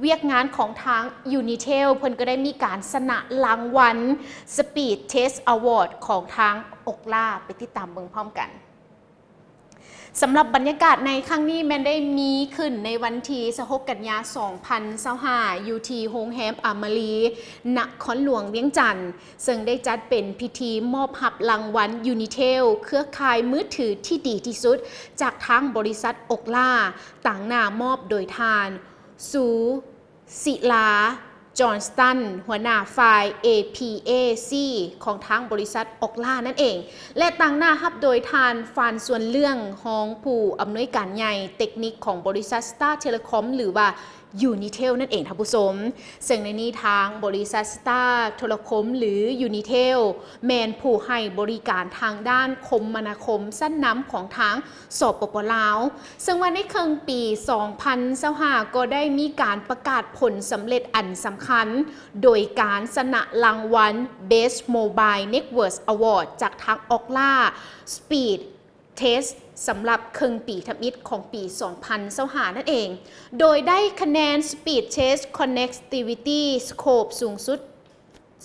ວຽກງານຂອງທາງ Unitel ເພິ່ນກໍໄດ້ມີການຊະນະລາງວັນ Speed Test Award ຂອງທາງ Ookla ໄປຕິດຕາມເບິ່ງພ້ອມກັນ. ສຳລັບບັນຍາກາດໃນຄັ້ງນີ້ແມ່ນໄດ້ມີຂຶ້ນໃນວັນທີຊາວຫົກ ກັນຍາ ສອງພັນຊາວຫ້າ ຢູ່ທີ່ໂຮງແຮມອາມາຣີ ນະຄອນຫຼວງວຽງຈັນ ເຊິ່ງໄດ້ຈັດເປັນພິທີມອບຮັບລາງວັນ Unitel ເຄືອຂ່າຍມືຖືທີ່ດີທີ່ສຸດ ຈາກທາງບໍລິສັດ Ookla ຕາງໜ້າມອບໂດຍທ່ານ ຊູ ສິລາ ຈອນສະຕັນ ຫົວໜ້າຝ່າຍ ເອ ພີ ເອ ຊີ ຂອງທາງບໍລິສັດ Ookla ນັ້ນເອງ ແລະ ຕາງໜ້າຮັບໂດຍທ່ານ ຟານ ຊວນເລື່ອງ ຮອງຜູ້ອຳນວຍການໃຫຍ່ເຕັກນິກຂອງບໍລິສັດ Star Telecom ຫຼືວ່າ Unitel ນັ້ນເອງທ່ານຜູ້ຊົມ. ເຊິ່ງໃນນີ້ທາງບໍລິສັດ Star Telecom ຫຼື Unitel ແມ່ນຜູ້ໃຫ້ບໍລິການທາງດ້ານຄົມມະນາຄົມຊັ້ນນຳຂອງທາງ ສປປ ລາວ ເຊິ່ງວ່າໃນເຄິ່ງປີສອງພັນຊາວຫ້າ ກໍໄດ້ມີການປະກາດຜົນສຳເລັດອັນສຳຄັນ ໂດຍການຊະນະລາງວັນ Best Mobile Network Award ຈາກທາງ Ookla Speed Test ສຳລັບເຄິ່ງປີທຳອິດຂອງປີສອງພັນຊາວຫ້ານັ້ນເອງ ໂດຍໄດ້ຄະແນນ Speed Test Connectivity Scope ສູງສຸດ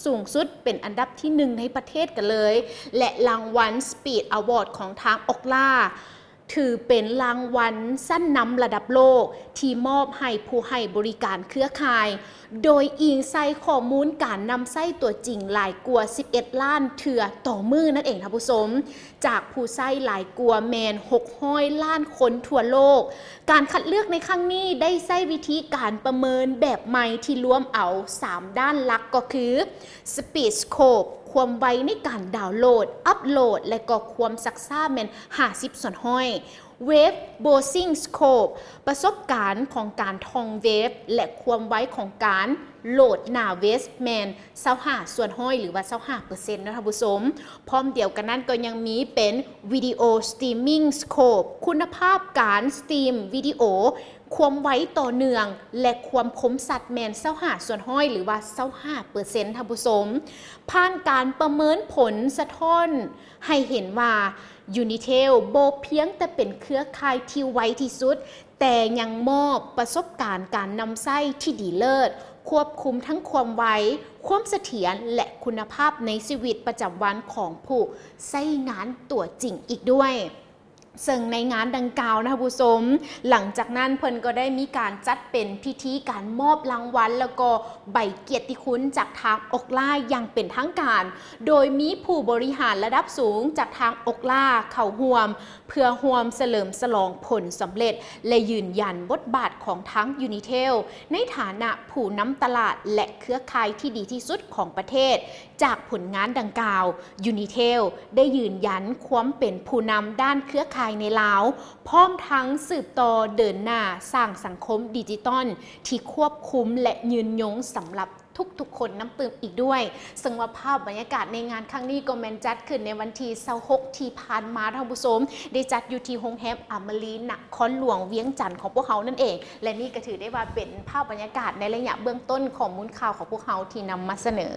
ສູງສຸດເປັນອັນດັບທີໜຶ່ງໃນປະເທດກັນເລີຍ ແລະ ລາງວັນ Speed Award ຂອງທາງ Ookla ຖືເປັນລາງວັນຊັ້ນນຳລະດັບໂລກ ທີ່ມອບໃຫ້ຜູ້ໃຫ້ບໍລິການເຄືອຂ່າຍ ໂດຍອີງໃສ່ຂໍ້ມູນການນຳໃຊ້ຕົວຈິງຫຼາຍກວ່າສິບເອັດລ້ານເທື່ອຕໍ່ມື້ນັ້ນເອງທ່ານຜູ້ຊົມ ຈາກຜູ້ໃຊ້ຫຼາຍກວ່າແມ່ນຫົກຮ້ອຍລ້ານຄົນທົ່ວໂລກ. ການຄັດເລືອກໃນຄັ້ງນີ້ໄດ້ໃຊ້ວິທີການປະເມີນແບບໃໝ່ທີ່ລວມເອົາສາມດ້ານຫຼັກ ກໍຄື Speed Scope ຄວາມໄວໃນການດາວໂຫຼດ, ອັບໂຫຼດ ແລະ ກໍຄວາມຊັກຊ້າແມ່ນຫ້າສິບສ່ວນຮ້ອຍ, Wave Browsing Scope ປະສົບການຂອງການທ່ອງເວັບ ແລະ ຄວາມໄວຂອງການໂຫຼດໜ້າເວັບແມ່ນຊາວຫ້າສ່ວນຮ້ອຍ ຫຼືວ່າຊາວຫ້າເປີເຊັນເນາະທ່ານຜູ້ຊົມ. ພ້ອມດຽວກັນນັ້ນກໍຍັງມີເປັນ Video Streaming Scope ຄຸນນະພາບການສະຕຣີມວິດີໂອ, ຄວາມໄວຕໍ່ເນື່ອງ ແລະ ຄວາມຄົມຊັດແມ່ນຊາວຫ້າສ່ວນຮ້ອຍ ຫຼືວ່າຊາວຫ້າເປີເຊັນທ່ານຜູ້ຊົມ. ຜ່ານການປະເມີນຜົນສະທ້ອນໃຫ້ເຫັນວ່າ Unitel ບໍ່ພຽງແຕ່ເປັນເຄືອຂ່າຍທີ່ໄວທີ່ສຸດ, ແຕ່ຍັງມອບປະສົບການການນຳໃຊ້ທີ່ດີເລີດ, ຄວບຄຸມທັງຄວາມໄວ, ຄວາມສະຖຽນ ແລະ ຄຸນນະພາບໃນຊີວິດປະຈຳວັນຂອງຜູ້ໃຊ້ງານຕົວຈິງອີກດ້ວຍ. ເຊິ່ງໃນງານດັ່ງກ່າວນະທ່ານຜູ້ຊົມ, ຫຼັງຈາກນັ້ນເພິ່ນກໍໄດ້ມີການຈັດເປັນພິທີການມອບລາງວັນ ແລ້ວກໍໃບກຽດຕິຄຸນຈາກທາງ Ookla ຢ່າງເປັນທາງການ, ໂດຍມີຜູ້ບໍລິຫານລະດັບສູງຈາກທາງ Ookla ເຂົ້າຮ່ວມ ເພື່ອຮ່ວມສະເຫຼີມສະຫຼອງຜົນສຳເລັດ ແລະ ຢືນຢັນບົດບາດຂອງທາງ Unitel ໃນຖານະຜູ້ນຳຕະຫຼາດ ແລະ ເຄືອຂ່າຍທີ່ດີທີ່ສຸດຂອງປະເທດ. ຈາກຜົນງານດັ່ງກ່າວ, Unitel ໄດ້ຢືນຢັນຄວາມເປັນຜູ້ນຳດ້ານເຄືອຂ່າຍໃນລາວ, ພ້ອມທັງສືບຕໍ່ເດີນໜ້າສ້າງສັງຄົມດິຈິຕອນທີ່ຄວບຄຸມ ແລະ ຍືນຍົງສຳລັບທຸກໆຄົນນຳຕື່ມອີກດ້ວຍ. ເຊິ່ງວ່າພາບບັນຍາກາດໃນງານຄັ້ງນີ້ກໍແມ່ນຈັດຂຶ້ນໃນວັນທີຊາວຫົກທີ່ຜ່ານມາ, ທ່ານຜູ້ຊົມ, ໄດ້ຈັດຢູ່ທີ່ໂຮງແຮມອາມາຣີ ນະຄອນຫຼວງວຽງຈັນຂອງພວກເຮົານັ້ນເອງ. ແລະ ນີ້ກໍຖືໄດ້ວ່າເປັນພາບບັນຍາກາດໃນໄລຍະເບື້ອງຕົ້ນຂອງມູນຂ່າວຂອງພວກເຮົາທີ່ນຳມາສະເໜີ.